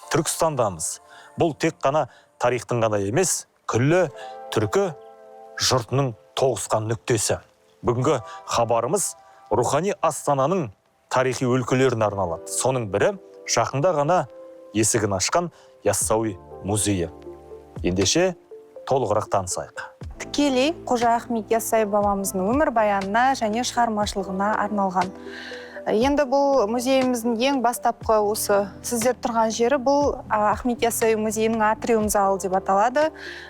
Түркістандамыз. Бұл тек қана тарихтың ғана емес, күллі түркі жұртының тоғысқан нүктесі. Бүгінгі хабарымыз рухани астананың тарихи өлкелеріне арналады. Соның бірі жақында ғана есігін ашқан Яссауи музейі. Ендеше толығырақ танысайық. Тікелей Қожа Ахмет Яссауи бабамыздың өмірбаянына және шығармашылығына арналған. Енді бұл музейіміздің ең бастапқы осы сіздер тұрған жері бұл Ахмет Яссауи музейінің атриум залы деп аталады.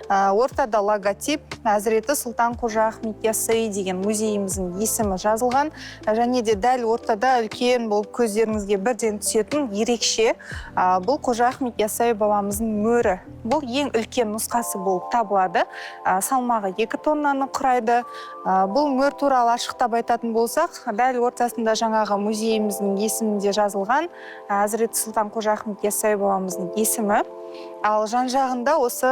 Ортада логотип Әзіреті Сұлтан Қожа Ахмет Яссауи деген музейіміздің есімі жазылған. Және де дәл ортада үлкен болып көздеріңізге бірден түсетін ерекше бұл Қожа Ахмет Яссауи бабамыздың мөрі. Бұл ең үлкен нұсқасы болып табылады. Салмағы 2 тоннаны құрайды. Бұл мөр туралы ашықтап айтатын болсақ, дәл ортасында жаңағы музейіміздің есімінде жазылған Әзіреті Сұлтан Қожа Ахмет Яссауи бабамыздың есімі. Ал жан жағында осы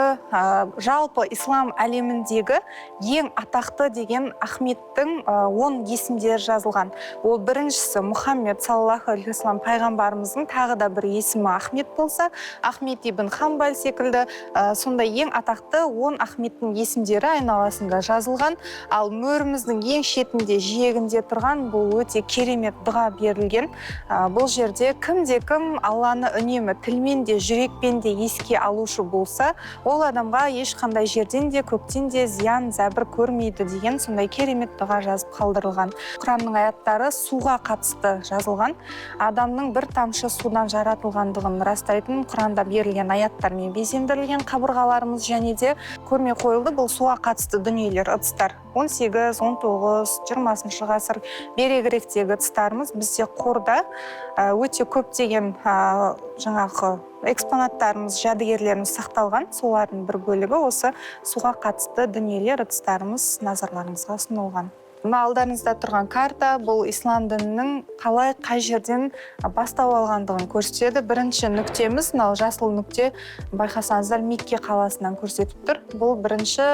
жалпы ислам әлеміндегі ең атақты деген Ахметтің 10 есімдері жазылған. Ол біріншісі Мұхаммед саллаллаху алейхи уассалам пайғамбарымыздың тағы да бір есімі Ахмет болса, Ахмет ибн Хамбал секілді сондай ең атақты 10 Ахметтің есімдері айналасында жазылған. Ал мөріміздің ең шетінде, жиегінде тұрған бұл өте керемет дұға берілген. Бұл жерде кімде кім Алланы үнемі тілмен де, жүрекпен де еске алушы болса, ол адамға ешқандай жерден де, көктен де зиян, зәбір көрмейді деген сондай керемет дұға жазып қалдырылған. Құранның аяттары суға қатысты жазылған. Адамның бір тамшы судан жаратылғандығын растайтын Құранда берілген аяттармен безендірілген қабырғаларымыз және де көрме қойылды. Бұл суға қатысты дүниелер, ыдыстар. 18, 19, 20 ғасыр берегіректегі ыдыстарымыз бізде қорда өте көптеген жаңағы экспонаттарымыз, жәдігерлеріміз сақталған. Солардың бір бөлігі осы суға қатысты дүниелер, ыдыстарымыз назарларыңызға ұсынылған. Мына алдарыңызда тұрған карта бұл ислам дінінің қалай, қай жерден бастау алғандығын көрсетеді. Бірінші нүктеміз, мынау жасыл нүкте, байқасаңыздар, Мекке қаласынан көрсетіп тұр. Бұл бірінші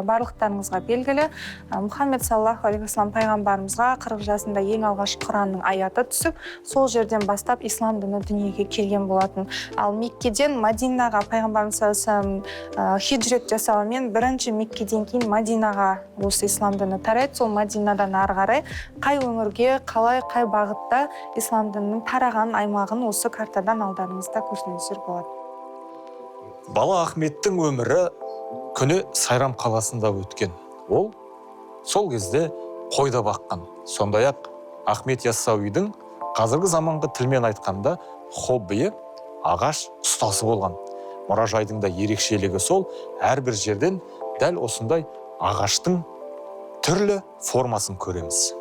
барлықтарыңызға белгілі Мұхаммед саллаллаху алейхи уассалам пайғамбарымызға 40 жасында ең алғаш Құранның аяты түсіп, сол жерден бастап ислам діні дүниеге келген болатын. Ал Меккеден Мадинаға пайғамбарымыз саллаллаху алейхи уассалам хижрет жасауымен бірінші Меккеден кейін Мадинаға осы ислам діні тарайды. Сол Мадинадан ары қарай қай өңірге, қалай, қай бағытта ислам дінінің тараған аймағын осы картадан алдарыңызда көрсеңіздер болады. Бала Ахметтің өмірі күні Сайрам қаласында өткен. Ол сол кезде қойда баққан. Сондай-ақ Ахмет Яссауидің қазіргі заманғы тілмен айтқанда хоббиі ағаш ұстасы болған. Мұражайдың да ерекшелігі сол, әрбір жерден дәл осындай ағаштың түрлі формасын көреміз.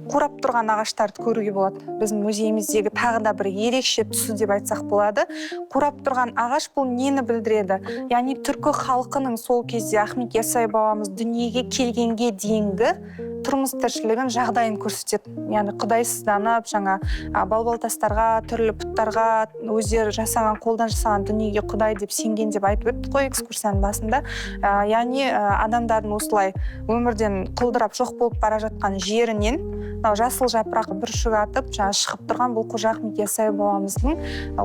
Қурап тұрған ағаштарды көруге болады. Біздің музейіміздегі тағы да бір ерекше түсі деп айтсақ болады. Қурап тұрған ағаш бұл нені білдіреді? Яғни түркі халқының сол кезде Ахмет Яссауи бабамыз дүниеге келгенге дейінгі тұрмыс тіршілігін, жағдайын көрсетеді. Яғни құдайсызданып, жаңа балбал тастарға, түрлі бұттарға, өздері жасаған, қолдан жасаған дүниеге құдай деп сенген деп айтып өттік қой экскурсияның басында. Яғни адамдардың осылай өмірден құлдырап жоқ болып бара жатқан жерінен мынау жасыл жапырақ бүршік атып жаңа шығып тұрған бұл Қожа Ахмет Яссауи бабамыздың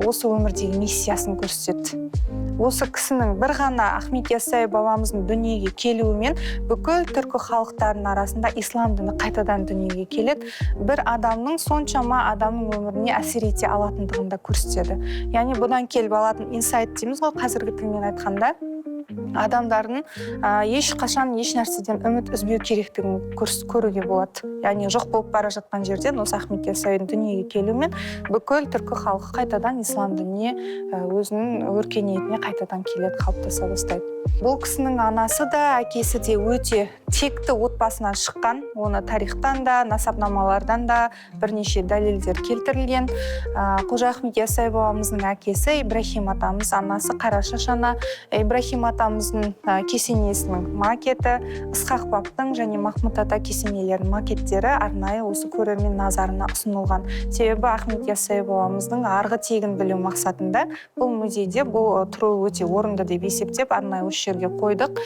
осы өмірдегі миссиясын көрсетеді. Осы кісінің бір ғана Ахмет Яссауи бабамыздың дүниеге келуімен бүкіл түркі халықтарының арасында ислам діні қайтадан дүниеге келеді. Бір адамның соншама адамның өміріне әсер ете алатындығын да көрсетеді. Яғни бұдан келіп алатын инсайт дейміз ғой қазіргі тілмен айтқанда, адамдардың ешқашан еш нәрседен үміт үзбеу керектігін көруге болады. Яғни жоқ болып бара жатқан жерден осы Ахмет Яссауидің дүниеге келуімен бүкіл түркі халқы қайтадан ислам дініне, өзінің өркениетіне қайтадан келеді, қалыптаса бастайды. Бұл кісінің анасы да, әкесі де өте текті отбасынан шыққан. Оны тарихтан да, насабнамалардан да бірнеше дәлелдер келтірілген. Қожа Ахмет Яссауи бабамыздың әкесі Ибрахим атамыз, анасы Қарашаш ана. Ибрахим атамыздың кесенесінің макеті, Ысқақ баптың және Махмұт ата кесенелерінің макеттері арнайы осы көрермен назарына ұсынылған. Себебі Ахмет Яссауи бабамыздың арғы тегін білу мақсатында бұл музейде бұл тұруы өте орынды деп есептеп, арнайы осы осы жерге қойдық.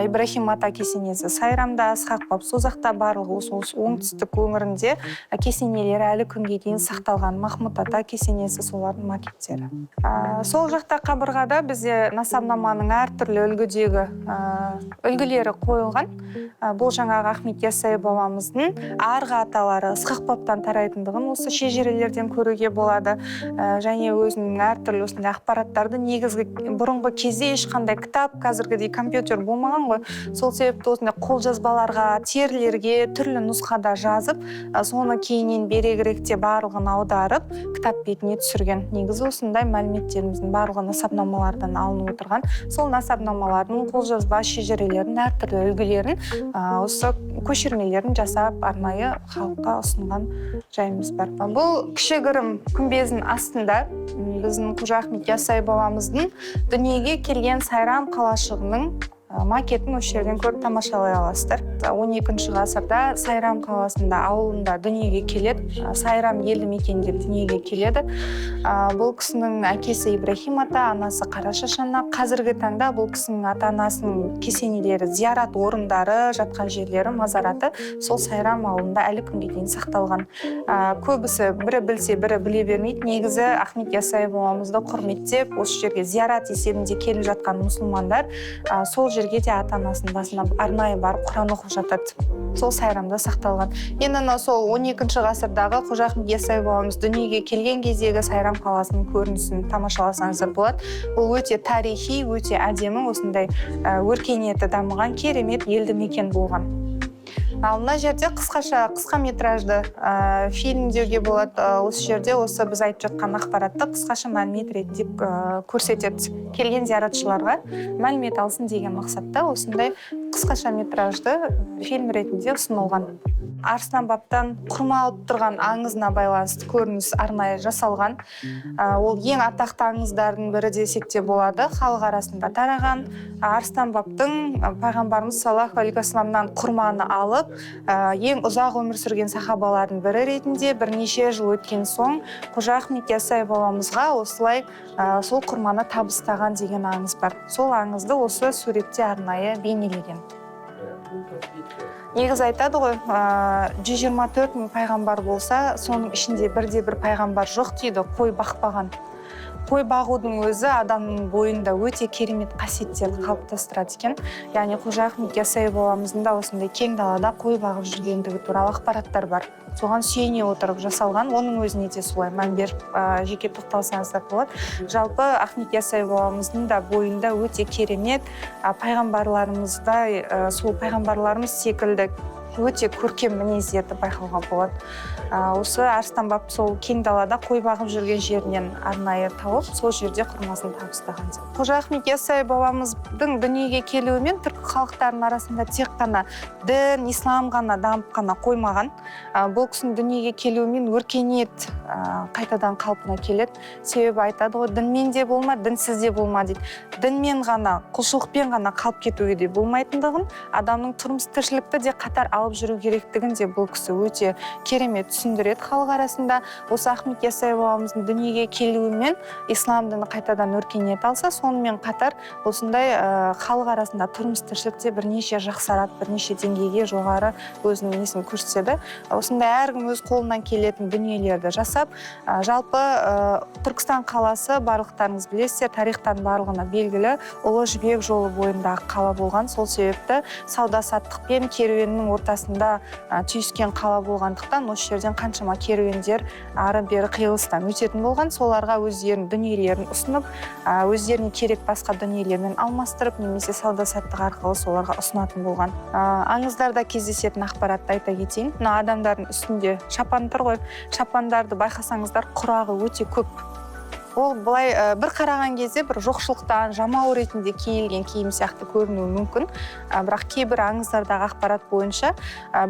Ибрахим ата кесенесі Сайрамда, Ысқақ баб Созақта, барлығы осы оңтүстік өңірінде кесенелері әлі күнге дейін сақталған. Махмұт ата кесенесі, солардың макеттері. Сол жақта қабырғада бізде насабнаманың әртүрлі үлгідегі үлгілері қойылған. Бұл жаңағы Ахмет Яссауи бабамыздың арғы аталары Ысқақ бабтан тарайтындығын осы шежірелерден көруге болады. Және өзінің әртүрлі осындай ақпараттарды, негізгі бұрынғы кезде ешқандай кітап, қазіргідей компьютер болмаған ғой, сол себепті осындай қолжазбаларға, терілерге түрлі нұсқада жазып, соны кейіннен берегіректе барлығын аударып, кітап бетіне түсірген. Негізі осындай мәліметтеріміздің барлығы насабнамалардан алынып отырған. Сол насабнамалардың қолжазба шежірелердің әртүрлі үлгілерін, осы көшірмелерін жасап, арнайы халыққа ұсынған жайымыз бар. Бұл кішігірім күмбездің астында біздің Қожа Ахмет Яссауи бабамыздың дүниеге келген Сайрам қалашығының макетін осы жерден көріп тамашалай аласыздар. 12 ғасырда Сайрам қаласында, ауылында дүниеге келеді. Сайрам елді мекенінде дүниеге келеді. Бұл кісінің әкесі Ибрахим ата, анасы Қарашаш ана. Қазіргі таңда бұл кісінің ата анасының кесенелері, зиярат орындары, жатқан жерлері, мазараты сол Сайрам ауылында әлі күнге дейін сақталған. Көбісі бірі білсе, бірі біле бермейді. Негізі Ахмет Яссауи бабамызды құрметтеп, осы жерге зиярат есебінде келіп жатқан мұсылмандар сол жерге де ата анасының басына арнайы барып құран оқып жатады. Сол Сайрамда сақталған. Енді мына сол 12 ғасырдағы Қожа Ахмет Яссауи бабамыз дүниеге келген кездегі Сайрам қаласының көрінісін тамашаласаңыздар болады. Бұл өте тарихи, өте әдемі, осындай өркениеті дамыған керемет елді мекен болған. Ал мына жерде қысқа метражды фильм деуге болады. Осы жерде осы біз айтып жатқан ақпаратты қысқаша мәлімет ретінде көрсетеді. Келген зияратшыларға мәлімет алсын деген мақсатта осындай қысқаша метражды фильм ретінде ұсынылған. Арыстан бабтан құрма алып тұрған аңызына байланысты көрініс арнайы жасалған. Ол ең атақты аңыздардың бірі десек те болады. Халық арасында тараған Арыстан бабтың пайғамбарымыз саллаллаху алейхи уассаламнан құрманы алып, ең ұзақ өмір сүрген сахабалардың бірі ретінде бірнеше жыл өткен соң Қожа Ахмет Яссауи бабамызға осылай сол құрманы табыстаған деген аңыз бар. Сол аңызды осы суретте арнайы бейнелеген. Негізі айтады ғой, 124 мың пайғамбар болса, соның ішінде бірде бір пайғамбар жоқ дейді, қой бақпаған. Қой бағудың өзі адамның бойында өте керемет қасиеттерді қалыптастырады екен. Яғни Қожа Ахмет Яссауи бабамыздың да осындай кең далада қой бағып жүргендігі туралы ақпараттар бар. Соған сүйене отырып жасалған, оның өзіне де солай мән беріп, жеке тоқталсаңыздар болады. Жалпы Ахмет Яссауи бабамыздың да бойында өте керемет пайғамбарларымыздай, сол пайғамбарларымыз секілді өте көркем мінездерді байқауға болады. Осы Арыстан баб сол кең далада қой бағып жүрген жерінен арнайы тауып, сол жерде құрмасын табыстаған. Қожа Ахмет Яссауи бабамыздың дүниеге келуімен түркі халықтарының арасында тек қана дін, ислам ғана дамып қана қоймаған. Бұл кісінің дүниеге келуімен өркениет қайтадан қалпына келеді. Себебі айтады ғой, дінмен де болма, дінсіз де болма дейді. Дінмен ғана, құлшылықпен ғана қалып кетуге де болмайтындығын, адамның тұрмыс тіршілікті де қатар алып жүру керектігін де бұл кісі өте керемет түсіндіреді халық арасында. Осы Ахмет Яссауи бабамыздың дүниеге келуімен ислам діні қайтадан өркениет алса, сонымен қатар осындай халық арасында тұрмыс тіршілікте бірнеше жақсарады, бірнеше деңгейге жоғары өзінің несін көрсетеді. Осындай әркім өз қолынан келетін дүниелерді жасап, жалпы Түркістан қаласы, барлықтарыңыз білесіздер, тарихтан барлығына белгілі, Ұлы Жібек жолы бойындағы қала болған. Сол себепті сауда-саттықпен керуеннің ортасында түйіскен қала болғандықтан осы жерден қаншама керуендер ары-бері қиылыстан өтетін болған. Соларға өздерінің дүниелерін ұсынып, өздеріне керек басқа дүниелермен алмастырып, немесе сауда-саттық арқылы соларға ұсынатын болған. Аңыздарда кездесетін ақпаратты айта кетейін. Мына адамдардың үстінде шапан тұр ғой. Шапандарды байқасаңыздар, құрағы өте көп. Ол былай бір қараған кезде бір жоқшылықтан жамау ретінде киілген киім сияқты көрінуі мүмкін. Бірақ кейбір аңыздардағы ақпарат бойынша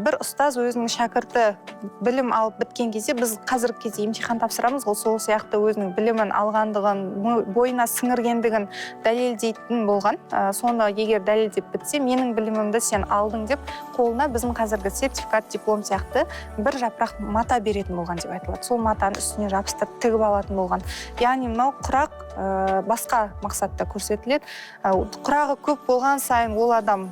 бір ұстаз өзінің шәкірті білім алып біткен кезде, біз қазіргі кезде емтихан тапсырамыз ғой, сол сияқты өзінің білімін алғандығын, бойына сіңіргендігін дәлелдейтін болған. Соны егер дәлелдеп бітсе, менің білімімді сен алдың деп қолына біздің қазіргі сертификат, диплом сияқты бір жапырақ мата беретін болған деп айтылады. Сол матаны үстіне жабыстырып тігіп алатын болған. Яғни мынау құрақ басқа мақсатта көрсетіледі. Құрағы көп болған сайын ол адам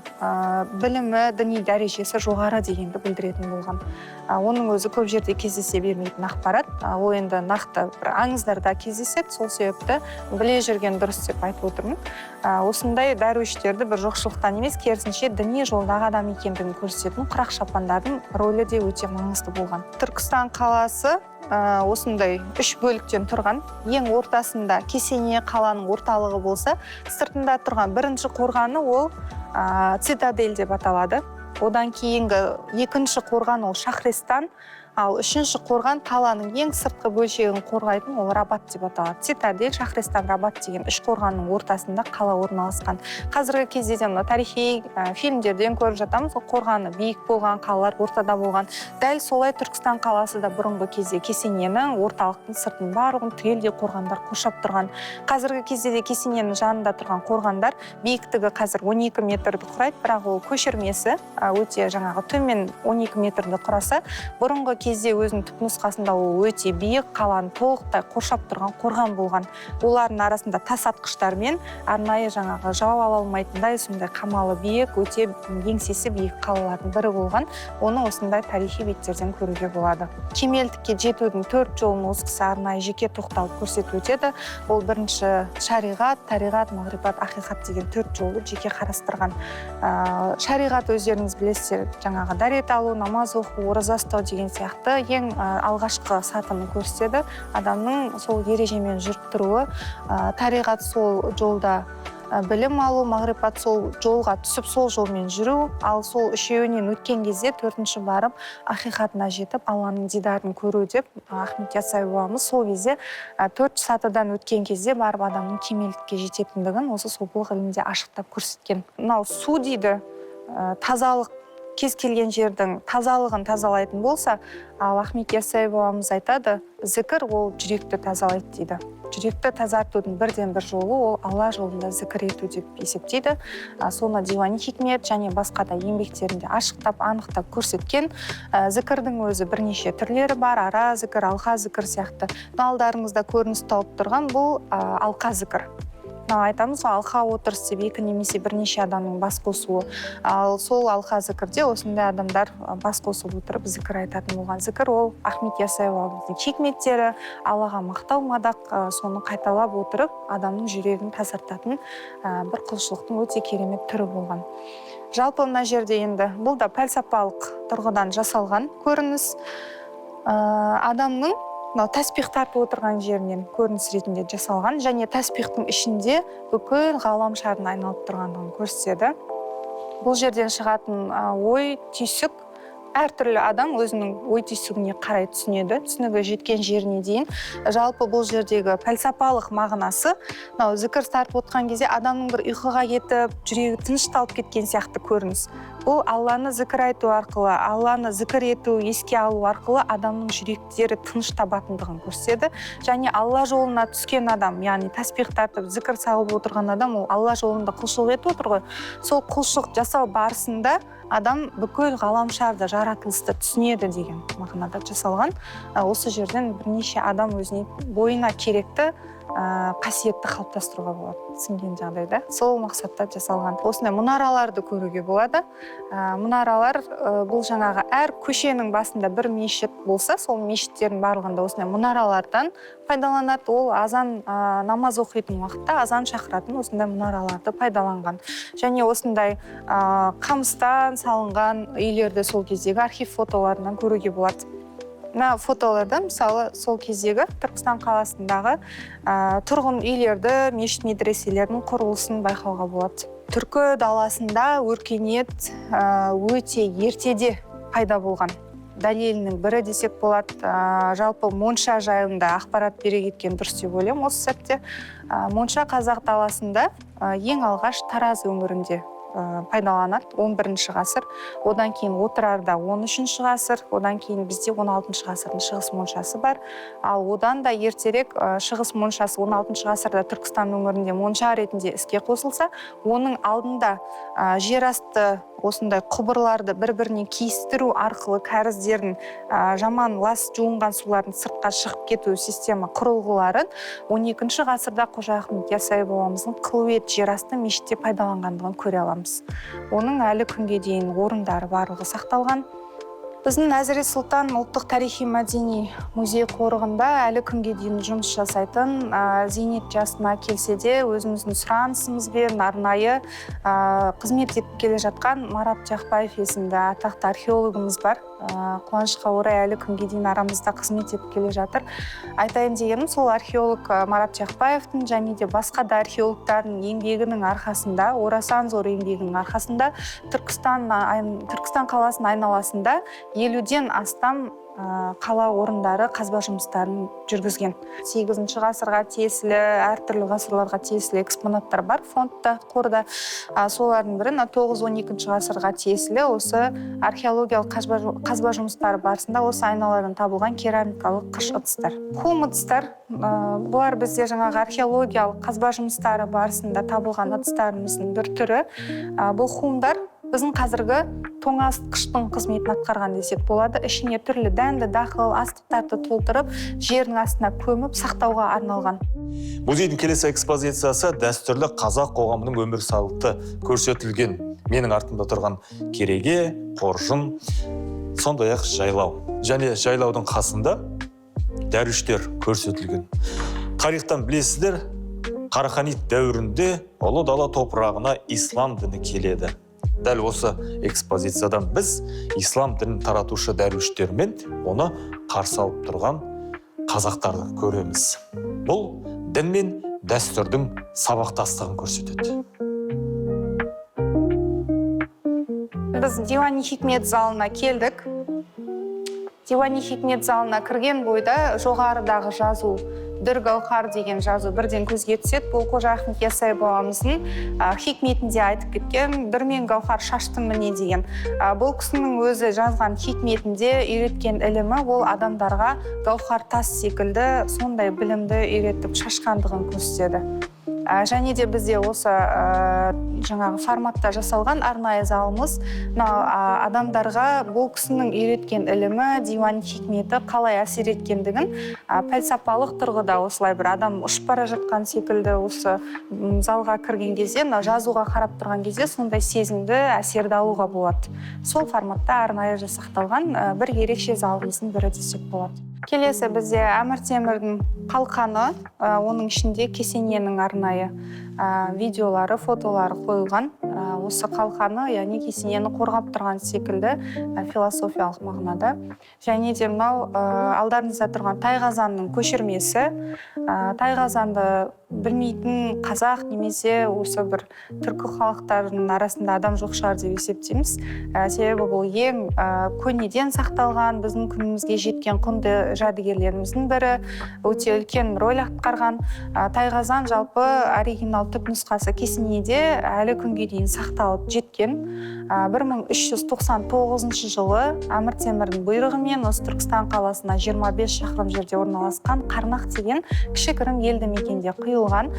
білімі, діни дәрежесі жоғары дегенді білдіретін болған. Оның өзі көп жерде кездесе бермейтін ақпарат. Ол енді нақты бір аңыздарда кездеседі, сол себепті біле жүрген дұрыс деп айтып отырмын. Осындай дәруіштерді бір жоқшылықтан емес, керісінше діни жолдағы адам екендігін көрсететін құрақ шапандардың рөлі де өте маңызды болған. Түркістан қаласы осындай үш бөліктен тұрған. Ең ортасында кесене, қаланың орталығы болса, сыртында тұрған бірінші қорғаны ол цитадель деп аталады. Одан кейінгі екінші қорған ол Шахристан, ал үшінші қорған қаланың ең сыртқы бөлшегін қорғайтын ол Рабат деп аталады. Цитадель, Шахристан, Рабат деген үш қорғанның ортасында қала орналасқан. Қазіргі кезде де мына тарихи фильмдерден көріп жатамыз, ол қорғаны биік болған, қалалар ортада болған. Дәл солай Түркістан қаласы да бұрынғы кезде кесененің, орталықтың сыртын барлығын түгелдей қорғандар қоршап тұрған. Қазіргі кезде де кесененің жанында тұрған қорғандар биіктігі қазір 12 метрді құрайды, бірақ ол көшірмесі өте жаңағы төмен 12 метрді құраса, бұрынғы кезде өзінің түпнұсқасында ол өте биік, қаланы толықтай қоршап тұрған қорған болған. Олардың арасында тас атқыштармен арнайы жаңағы жау ала алмайтындай сондай қамалы биік, өте еңсесі биік қалалардың бірі болған. Оны осындай тарихи беттерден көруге болады. Кемелдікке жетудің төрт жолын осы кісі арнайы жеке тоқталып көрсетіп өтеді. Ол бірінші шариғат, тариғат, мағрипат, ақиқат деген төрт жолды жеке қарастырған. Шариғат өздеріңіз білесіздер, жаңағы дәрет алу, намаз оқу, ораза ұстау деген сияқты ең алғашқы сатыны көрсетеді. Адамның сол ережемен жүріп тұруы, тариғат сол жолда білім алу, мағрипат сол жолға түсіп, сол жолмен жүру, ал сол үшеуінен өткен кезде төртінші барып ақиқатына жетіп, Алланың дидарын көру деп Ахмет Яссауи бабамыз сол кезде төрт сатыдан өткен кезде барып адамның кемелдікке жететіндігін осы сопылық ілімде ашықтап көрсеткен. Мынау су дейді, тазалық, кез келген жердің тазалығын тазалайтын болса, ал Ахмет Яссауи бабамыз айтады, зікір ол жүректі тазалайды дейді. Жүректі тазартудың бірден бір жолы ол Алла жолында зікір ету деп есептейді. Соны Диуани Хикмет және басқа да еңбектерінде ашықтап, анықтап көрсеткен. Зікірдің өзі бірнеше түрлері бар, ара зікір, алқа зікір сияқты. Мына алдарыңызда көрініс тауып тұрған бұл алқа зікір. Мынау айтамыз ғой, алқа отырыс деп екі немесе бірнеше адамның бас қосуы. Ал сол алқа зікірде осындай адамдар бас қосып отырып зікір айтатын болған. Зікір ол Ахмет Яссауи бабамыздың хикметтері, Аллаға мақтау мадақ, соны қайталап отырып адамның жүрегін тазартатын бір құлшылықтың өте керемет түрі болған. Жалпы мына жерде енді бұл да пәлсапалық тұрғыдан жасалған көрініс. Адамның мынау тәспих тартып отырған жерінен көрініс ретінде жасалған және тәспихтің ішінде бүкіл ғаламшардың айналып тұрғандығын көрсетеді. Бұл жерден шығатын ой түйсік, әртүрлі адам өзінің ой түйсігіне қарай түсінеді, түсінігі жеткен жеріне дейін. Жалпы бұл жердегі пәлсапалық мағынасы, мынау зікір тартып отқан кезде адамның бір ұйқыға кетіп, жүрегі тынышталып кеткен сияқты көрініс. Бұл Алланы зікір айту арқылы, Алланы зікір ету, еске алу арқылы адамның жүректері тыныш табатындығын көрсетеді. Және Алла жолына түскен адам, яғни тәспих тартып, зікір салып отырған адам, ол Алла жолында құлшылық етіп отыр ғой. Сол құлшылық жасау барысында адам бүкіл ғаламшарды, жаратылысты түсінеді деген мағынада жасалған. Осы жерден бірнеше адам өзіне бойына керекті қасиетті қалыптастыруға болады түсінген жағдайда. Сол мақсатта жасалған. Осындай мұнараларды көруге болады. Мұнаралар бұл жаңағы әр көшенің басында бір мешіт болса, сол мешіттердің барлығында осындай мұнаралардан пайдаланады. Ол азан, намаз оқитын уақытта азан шақыратын осындай мұнараларды пайдаланған. Және осындай қамыстан салынған үйлерді сол кездегі архив фотоларынан көруге болады. Мына фотоларда мысалы сол кездегі Түркістан қаласындағы тұрғын үйлерді, мешіт медреселердің құрылысын байқауға болады. Түркі даласында өркениет өте ертеде пайда болған. Дәлелінің бірі десек болады. Жалпы монша жайында ақпарат бере кеткен дұрыс деп ойлаймын осы сәтте. Монша қазақ даласында ең алғаш Тараз өңірінде пайдаланады, 11 ғасыр. Одан кейін Отырарда 13 ғасыр, одан кейін бізде 16 ғасырдың шығыс моншасы бар. Ал одан да ертерек шығыс моншасы 16 ғасырда Түркістан өңірінде монша ретінде іске қосылса, оның алдында жер асты осындай құбырларды бір-біріне киістіру арқылы кәріздердің жаман лас жуынған сулардың сыртқа шығып кету система құрылғыларын 12 ғасырда Қожа Ахмет Яссауи бабамыздың Қылует жерасты мешітте пайдаланғандығын көре аламыз. Оның әлі күнге дейін орындары барлығы сақталған. Біздің Әзірет Сұлтан ұлттық тарихи мәдени музей қорығында әлі күнге дейін жұмыс жасайтын, зейнет жасына келсе де өзіміздің сұранысымызбен арнайы қызмет етіп келе жатқан Марат Жақпаев есімді атақты археологымыз бар. Қуанышқа орай, әлі күнге дейін арамызда қызмет етіп келе жатыр. Айтайын дегенім, сол археолог Марат Жақпаевтың және де басқа да археологтардың еңбегінің арқасында, орасан зор еңбегінің арқасында Түркістан қаласының айналасында 50-ден астам қала орындары қазба жұмыстарын жүргізген. 8 ғасырға тиесілі, әртүрлі ғасырларға тиесілі экспонаттар бар фондта, қорда. Солардың бірі мына 9-12 ғасырға тиесілі осы археологиялық қазба жұмыстары барысында осы айналадан табылған керамикалық қыш ыдыстар. Хум ыдыстар, бұлар бізде жаңағы археологиялық қазба жұмыстары барысында табылған ыдыстарымыздың бір түрі. Бұл хумдар біздің қазіргі тоңазытқыштың қызметін атқарған десек болады. Ішіне түрлі дәнді дақыл, астықтарды толтырып, жердің астына көміп сақтауға арналған. Музейдің келесі экспозициясы дәстүрлі қазақ қоғамының өмір салты көрсетілген. Менің артымда тұрған кереге, қоржын, сондай-ақ жайлау. Және жайлаудың қасында дәруіштер көрсетілген. Тарихтан білесіздер, Қараханид дәуірінде Ұлы Дала топырағына ислам діні келеді. Дәл осы экспозициядан біз ислам дінін таратушы дәруіштер мен оны қарсы алып тұрған қазақтарды көреміз. Бұл дін мен дәстүрдің сабақтастығын көрсетеді. Біз Диуани Хикмет залына келдік. Диуани Хикмет залына кірген бойда жоғарыдағы жазу, Дүр Гауһар деген жазу бірден көзге түседі. Бұл Қожа Ахмет Яссауи бабамыздың хикметінде айтып кеткен «Дүр мен гауһар шаштым міне» деген. Бұл кісінің өзі жазған хикметінде үйреткен ілімі ол адамдарға гауһар тас секілді сондай білімді үйретіп шашқандығын көрсетеді. Және де бізде осы жаңағы форматта жасалған арнайы залымыз, мына, адамдарға бұл кісінің үйреткен ілімі, диуан хикметі қалай әсер еткендігін, пәлсапалық тұрғыда осылай бір адам ұшып бара жатқан секілді осы залға кірген кезде, мына жазуға қарап тұрған кезде сондай сезімді, әсерді алуға болады. Сол форматта арнайы жасақталған, бір ерекше залымыздың бірі десек болады. Келесі бізде Әмір Темірдің қалқаны, оның ішінде кесененің арнайы видеолары, фотолары қойылған. Осы қалқаны, яғни кесенені қорғап тұрған секілді, философиялық мағынада. Және де мынау, алдарыңызда тұрған тайқазанның көшірмесі. Тайқазанды білмейтін қазақ немесе осы бір түркі халықтарының арасында адам жоқ шығар деп есептейміз. Себебі бұл ең көнеден сақталған, біздің күнімізге жеткен құнды жәдігерлеріміздің бірі, өте үлкен роль атқарған. Тайқазан жалпы оригинал түп нұсқасы кесенеде әлі күнге дейін сақталып жеткен. 1399 жылы Әмір Темірдің бұйрығымен осы Түркістан қаласына 25 шақырым жерде орналасқан Қарнақ деген кішігірім елді мекенде құйылған,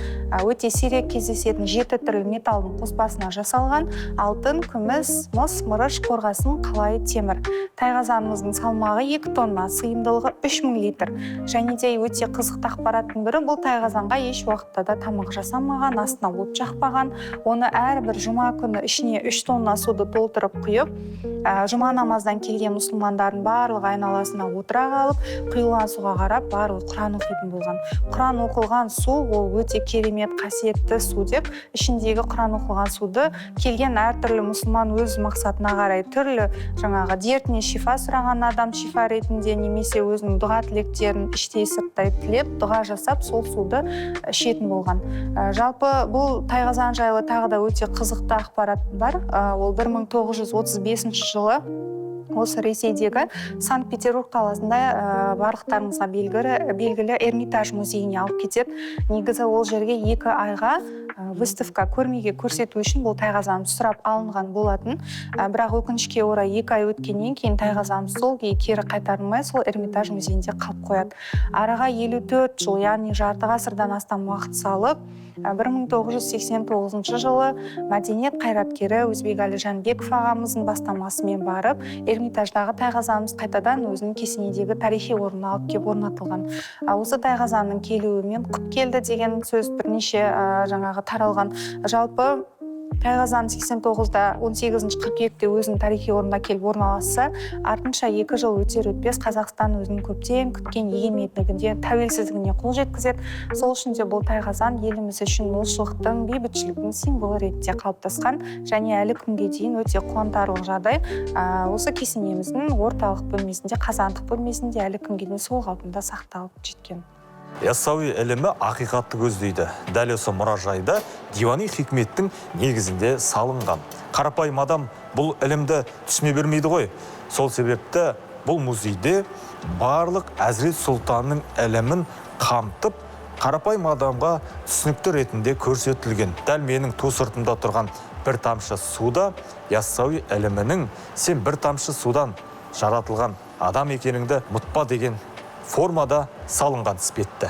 өте сирек кездесетін 7 түрлі металдың қоспасына жасалған: алтын, күміс, мыс, мырыш, қорғасын, қалайы, темір. Тайқазанымыздың салмағы 2 тонна, сыйымдылығы 3000 литр. Және де өте қызықты ақпараттың бірі, бұл тайқазанға еш уақытта да тамақ жасамаған, астына от жақпаған. Оны әрбір жұма күні ішіне 3 тонна суды толтырып құйып, жұма намаздан келген мұсылмандардың барлығы айналасына отыра қалып, құйылған суға қарап барлығы құран оқитын болған. Құран оқылған су ол өте керемет қасиетті су деп, ішіндегі құран оқылған суды келген әртүрлі мұсылман өз мақсатына қарай түрлі жаңағы дертіне шифа сұраған адам шифа ретінде немесе өзінің дұға тілектерін іштей сырттай тілеп, дұға жасап, сол суды ішетін болған. Жалпы бұл тайқазан жайлы тағы да өте қызықты ақпарат бар. Ол 1935 жылы Осы Ресейдегі Санкт-Петербург қаласында барлықтарыңызға белгілі Эрмитаж музейіне алып кетеді. Негізі ол жерге 2 айға выставка, көрмеге көрсету үшін бұл тайқазан сұрап алынған болатын. Бірақ өкінішке орай 2 ай өткеннен кейін тайқазан сол күйі кері қайтарылмай, сол Эрмитаж музейінде қалып қояды. Араға 54 жыл, яғни жарты ғасырдан астам уақыт салып, 1989 жылы мәдениет қайраткері Өзбекәлі Жәнібеков ағамыздың бастамасымен барып, Эрмитаждағы тайқазанымыз қайтадан өзінің кесенедегі тарихи орнына алып келіп орнатылған. Осы тайқазанның келуімен құт келді деген сөз бірнеше жаңағы таралған. Жалпы тайқазан 89-да 18 қыркүйекте өзінің тарихи орнына келіп орналасса, артынша 2 жыл өтер өтпес Қазақстан өзінің көптен күткен егемендігінде, тәуелсіздігіне қол жеткізеді. Сол үшін де бұл тайқазан еліміз үшін молшылықтың, бейбітшіліктің символы ретінде қалыптасқан және әлі күнге дейін өте қуантарлық жағдай. Осы кесенеміздің орталық бөлмесінде, қазандық бөлмесінде әлі күнге дейін сол қалпында сақталып жеткен. Яссауи ілімі ақиқатты көздейді. Дәл осы мұражайда диуани хикметтің негізінде салынған. Қарапайым адам бұл ілімді түсіне бермейді ғой. Сол себепті бұл музейде барлық Әзірет Сұлтанның ілімін қамтып, қарапайым адамға түсінікті ретінде көрсетілген. Дәл менің ту сыртымда тұрған бір тамшы суда Яссауи ілімінің сен бір тамшы судан жаратылған адам екеніңді ұмытпа деген формада салынған іспетті.